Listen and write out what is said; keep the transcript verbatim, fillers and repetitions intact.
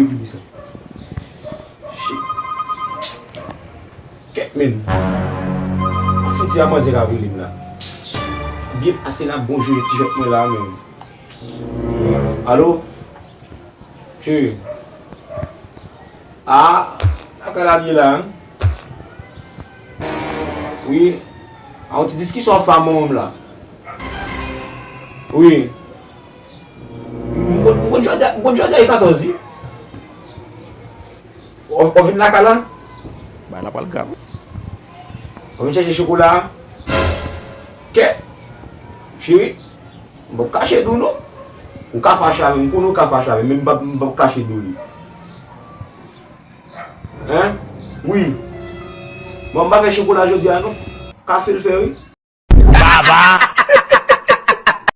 Wi, pi pwisan. Shit. Kèt menm. Fouti a manzè ka brile m la. Byen pase la, bon jwe ti jwèt mwen la menm. Alo? Cheri. Ah, lakay la m ye la, hein? Wi. A yon ti diskisyon anfan manman m la. Wi. M konn, m konn jodi a, m konn jodi a e katòz, wi. Ou, ou vin lakay la? Bagay la pral grav. Ou vin chèche chokola a? Kè! Cheri, m p ap kache di w non. Ou ka fache avè m, m konnen ou ka fache avè m, men m p ap, m p ap kache di w li. Hein? Wi. Bon, m pa fè chokola jodi a non. Kafe l fè wi. Baba!